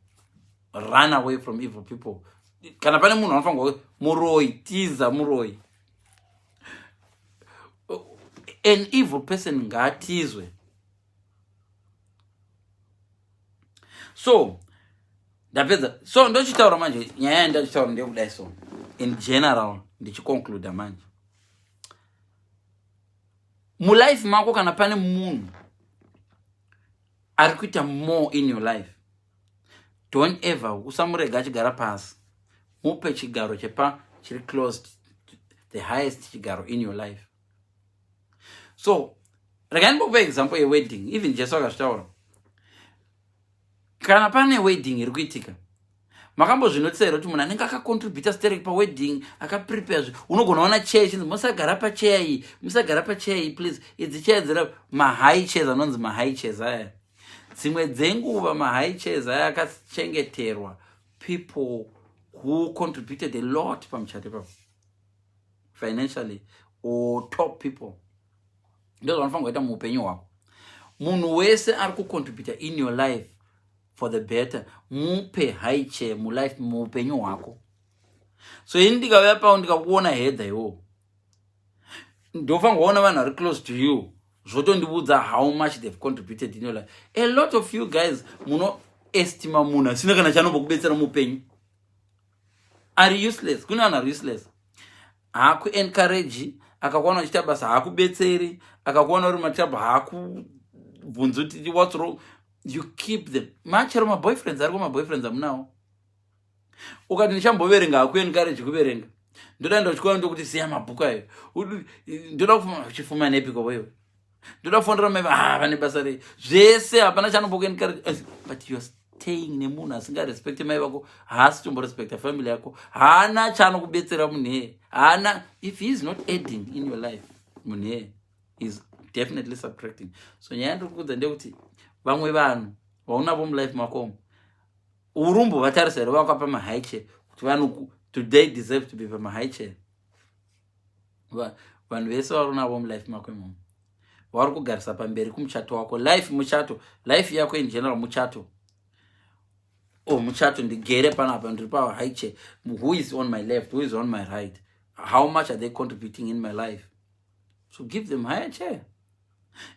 run away from evil people. Kana pane munhu anofanirwa, muroi, tiza muroi. An evil person ngaatizwe. So ndapedza. So ndochitaura manje, nyaya yandachitaura ndeyekudai. So in general, ndichiconcluda manje, mulife mako kana pane munhu ari kuita more in your life, don't ever, usamurega achigara pasi. Mupe chigaro chepa chiri closed, the highest chigaro in your life. So regai ndimbokupa example yewedding. Even Jesu akazvitaura. Kana pane wedding iri kuitika, makambozvinotisa here kuti munhu anenge akacontributa sterek pawedding, akaprepare zve, unogona ona chair chinzi, "Musagara pacheya iyi, musagara pacheya iyi, please." Idzi cheya dzira mahigh chairs, anonzi mahigh chairs aya. Dzimwe dzenguva mahigh chairs aya akachengeterwa people who contributed a lot pamuchato ipapo financially, or top people. Ndo zvavanofanira kuita muupenyu hwako. Munhu wese ari kucontributa in your life for the better, mupe high chair mulife, muupenyu hwako. So ini ndikauya pao, ndikakuona hedha iwowo, ndofanira kuona vanhu vari close to you, zvotondiudza how much they've contributed in your life. A lot of you guys munoestima munhu asina kana chanombokubetsera muupenyu, ari useless. Kune vanhu ari useless, haakuencourage. Akakuona uchiita basa, haakubetseri. Akakuona uri matrouble, haakubvunzi kuti what's wrong. You keep them. Machero maboyfriends ariko, maboyfriends amunawo, ukati ndichamboverenga, hakuencourage kuverenga. Ndoda ndochikora, ndokuti siya mabhuku ayo, ndoda kufuma. Uchifuma nepiko wewe? Ndoda kufondera mai. Ah, vane basa rei? Zvese hapana chanombokuencourage, but you are staying nemunhu asingarespecti mai vako, haasi tomborespecta family yako, haana chaanokubetsera. Munhu haana, if he is not adding in your life, munhu is definitely subtracting. So nyaya yandiri kuudza ndeyekuti vamwe vanhu vaunavo mulife makomo, urumbo vatarisa here vakapa mahigh chair kuti vanhu, do they deserve to be pamahigh chair? Vanhu vese vari unavo mulife mako imomo, vari kugarisa pamberi kumuchato wako. Life muchato, life yako in general muchato. Oh, muchato, ndigere panapa, ndiri pahigh chair. Who is on my left? Who is on my right? How much are they contributing in my life? So give them higher chair.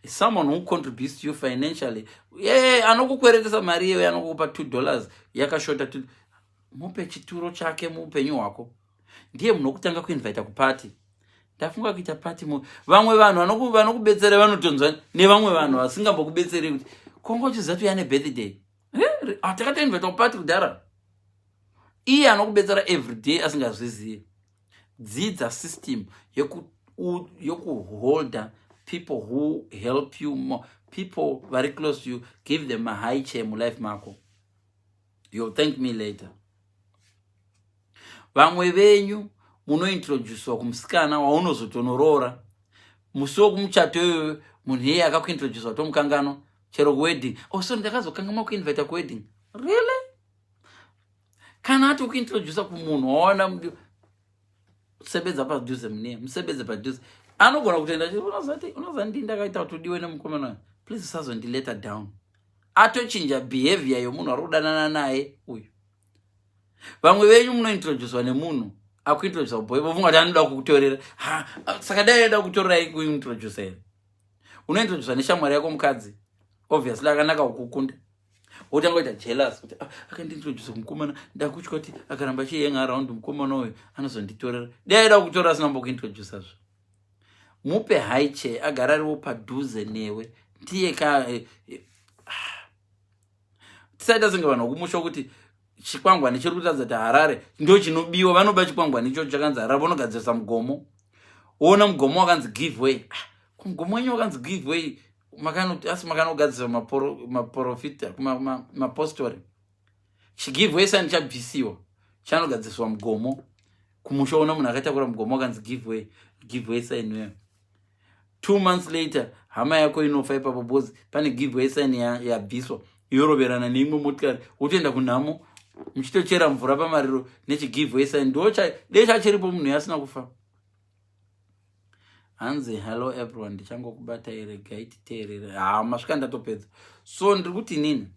Someone who contributes to you financially, yeah, anokukweretesa mari iyoyo, anokupa $2 yakashota, mupe chituro chake muupenyu hwako. Ndiye munhu wokutanga kuinvita kupati. "Ndafunga kuita pati." Vamwe vanhu vanokubetsera vanotonzwa nevamwe vanhu vasingambokubetseri kuti konga uchiziva kuti yane birthday. Ah, takatoinvita kupati kudhara. Iye anokubetsera everyday asingazvizivi. Dzidza system yokuholda people who help you more, people very close to you. Give them a high chair mulife mako. You'll thank me later. Vamwe venyu Munointroducewa kumusikana waunozotonoroora musi wokumuchato iyoyo. Munhu iyeye akakuintroducewa tomukanganwa chero kuwedding. Oh, sorry, ndakazokanganwa kuinvita kuwedding. Really? Kana ati kuintroduca kumunhu wawana, sebedza padhuze mune, musebedze padhuze. Anogona kutoenda, unozati, unoza ndi ndakaita kuti udiwe nemukomana, please usazondileta down. Atochinja behavior yomunhu ari kudanana naye uyu. Vamwe venyu munointroducwa nemunhu akuintroduca kuboy, vofunga kuti anoda kukutorera. Saka dai aida kukutorerai kuintroduca here? Unointroducwa neshamwari yako mukadzi, obviously akanaka kukukunda, wotanga kuita jealous kuti, ah, akandintroduce kumukomana, ndakutya kuti akaramba achihenga around mukomana uyu anozonditorera. Dai aida kukutorera asina kumbokuintroduca zvo. Mupe high chair, agara ariwo padhuze newe. Ndiye ka ah. Tisaita senge vanhu vokumusha kuti chikwangwani chiri kutaridza kuti Harare ndo chinobiwa. Vanoba chikwangwani ichocho chakanzi Harare, vanogadzirisa mugomo. Woona mugomo wakanzi "Give way". Ah, kumugomo wenyu wakanzi "Give way", asi makanogadzirisa maprofita, mapostori. Chigive way sign chabvisiwa, chanogadziriswa mugomo. Kumusha una munhu akatakura mugomo wakanzi "Give way", give way sign weyo. 2 months later hama yako inofa ipapo because pane give way sign yabviswa, yoroverana neimwe motikari, wotoenda kunhamo muchitochera mvura pamariro nechigive way sign. Ndo dei chachiripo munhu yasina kufa. Hanzi, "Hello everyone, ndichangokubatai, regai titeerere." Ha, masvika, ndatopedza. So ndiri kuti nini,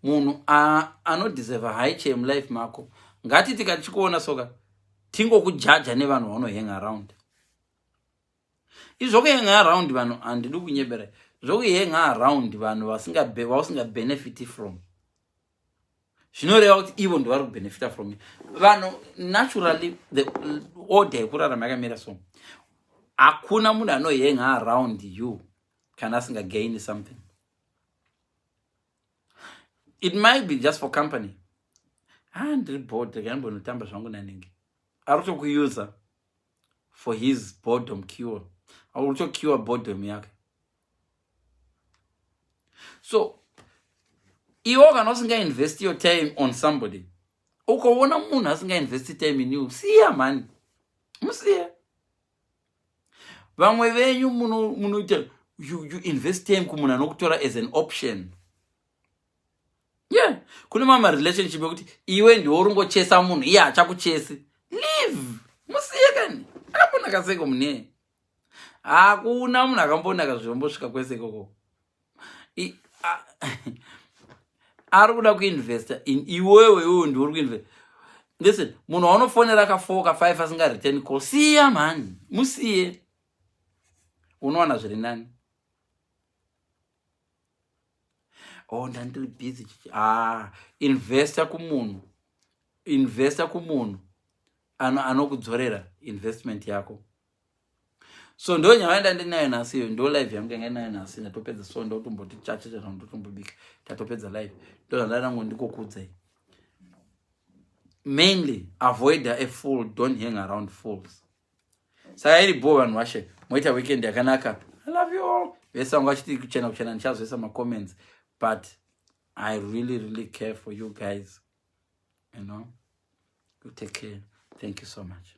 munhu anodeserva high chair mulife mako, ngati tikachikuona soka, tingokujaja nevanhu vanohang around. Izvi zvokuhanga around vanhu, handidi kunyebera, zvokuhanga around vanhu vausingabenefiti from, zvinoreva kuti ivo ndo vari kubenefita from vanhu. Naturally, the order yekurarama yakamira so, hakuna munhu anohanga around you kana asingagaini something. It might be just for company. Ah, ndiri bored, regai zvangu nanenge. Ari kutokuusa for his boredom cure, ari kutocure boredom yake. So iwe kana usingainvest your time on somebody, ukaona munhu asingainvesti time in you, siya mani, musiye. Vamwe venyu munoita you invest time kumunhu anokutora as an option. Yeah, kune mamwe marelationship ekuti iwe ndiwe uri ngochesa munhu, iye hachakuchesi. Leave, musiye kani. Akambonaka seko muneye? Hakuna munhu akambonaka zvirombosvika kwese ikoko. Ari kuda kuinvesta in iwewe, iwewe ndiwe uri kuinvesta. Listen, munhu waunofonera ka4 ka5 asinga return call, siya mani, musiye, unowana zviri nani. Oh, ndandiri busy chichi. Ah, investa kumunhu, investa kumunhu anokudzorera investment yako. So ndo nyaya ndandinayo nhasi iyo, ndo live yangu yanga inayo nhasi. Ndatopedza, so ndotomboti chachacha, ndotombobika. Tatopedza live. Ndo zvandarango ndikokudzai. Mainly, avoid a fool, don't hang around fools. Saka iri bo, vanhu vashe, moita weekend yakanaka. I love you all. Vese vanga vachiti kuchena kuchena, ndichazoisa macomments, but I really really care for you guys. You take care. Thank you so much.